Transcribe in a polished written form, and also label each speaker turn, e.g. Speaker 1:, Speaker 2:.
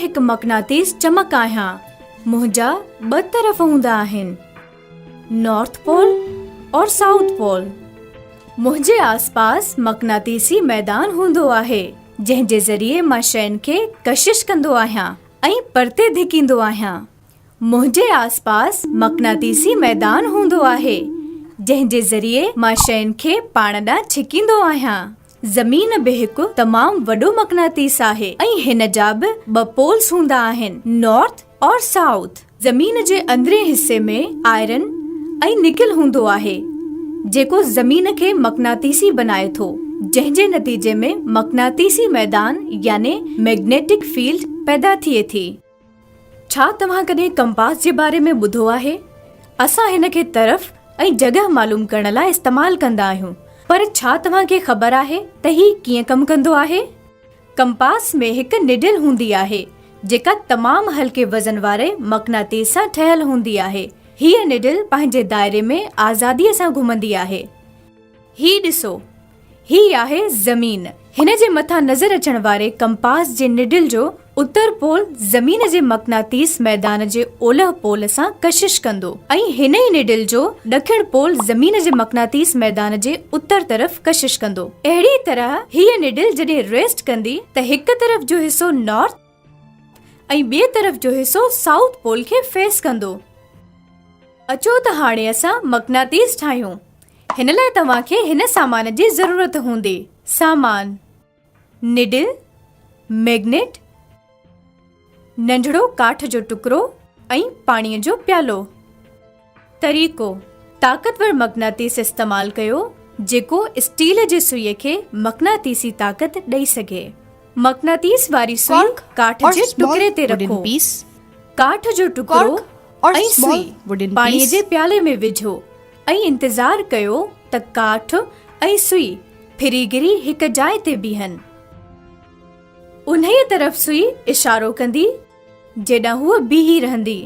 Speaker 1: هڪ مقناطيس چمڪ آهيان. منهنجا ٻه طرف هوندا آهن. نارٿ پول اور سائوٿ پول. منهنجي آس پاس مقناطيسي ميدان هوندو آهي، جنهن جي ذريعي مان شين کي ڪشش ڪندو آهيان ۽ پرتي ڌڪيندو آهيان. منهنجي آس پاس مقناطيسي ميدان هوندو آهي، جنهن جي ذريعي مان شين کي پاڻ ڏانهن ڇڪيندو آهيان. زمين به هڪ تمام وڏو مقناطيس آهي ۽ هن جا به ٻه پولز هوندا آهن، نارٿ اور سائوٿ. زمين جي اندرين حصي ۾ آئرن ۽ نڪل هوندو آهي، جيڪو زمين کي مقناطيسي بنائي ٿو، جنهن جي نتيجي ۾ مقناطيسي ميدان يعني مئگنيٽڪ فيلڊ پيدا ٿئي ٿي. ڇا توهان ڪڏهن ڪمپاس جي باري ۾ ٻڌو آهي؟ اسان هن کي طرف ۽ جڳهه معلوم ڪرڻ لاء استعمال ڪندا آهيون، پر ڇا توهان کي خبر آهي ته هي ڪيئن ڪم ڪندو آهي؟ ڪمپاس ۾ هڪ نڊل هوندي آهي، جيڪا تمام هلڪي وزن واري مقناطيس سان ٺهيل هوندي آهي. هيء نڊل پنهنجي دائري ۾ آزاديء سان گهمندي آهي. هي ڏسو، هي آهي زمين. هن جي مٿان نظر اچڻ واري ڪمپاس جي نڊل جو اتر پول زمين جي مقناطيس ميدان جي اولهه پول سان ڪشش ڪندو ۽ هن ئي نڊل جو ڏکڻ پول زمين جي مقناطيس ميدان جي اتر طرف ڪشش ڪندو. اهڙي طرح هيء نڊل جڏهن ريسٽ ڪندي ته هڪ طرف جو حصو نارٿ ۽ ٻئي طرف جو حصو سائوٿ پول کي فيس ڪندو. اچو ته هاڻي اسان مقناطيس ٺاهيون. هن لاء توهان کي هن سامان جي ضرورت هوندي. سامان، نڊل، مئگنيٽ، ننڍڙو ڪاٺ جو ٽڪرو ۽ پاڻيء جو پيالو. طريقو، طاقتور مقناطيس استعمال ڪيو جيڪو اسٽيل جي سئي کي مقناطيسي طاقت ڏئي سگهي. مقناطيس واري سئي ڪاٺ جي ٽڪري تي رکو. ڪاٺ جو ٽڪرو ۽ سئي پاڻيء جي پيالي ۾ وجهو ۽ انتظار ڪيو ته ڪاٺ ۽ سئي ڦري گري هڪ جاء تي بيهن. انهيء طرف سئي اشارو ڪندي، جيڏانهن هوء بيهي رهندي.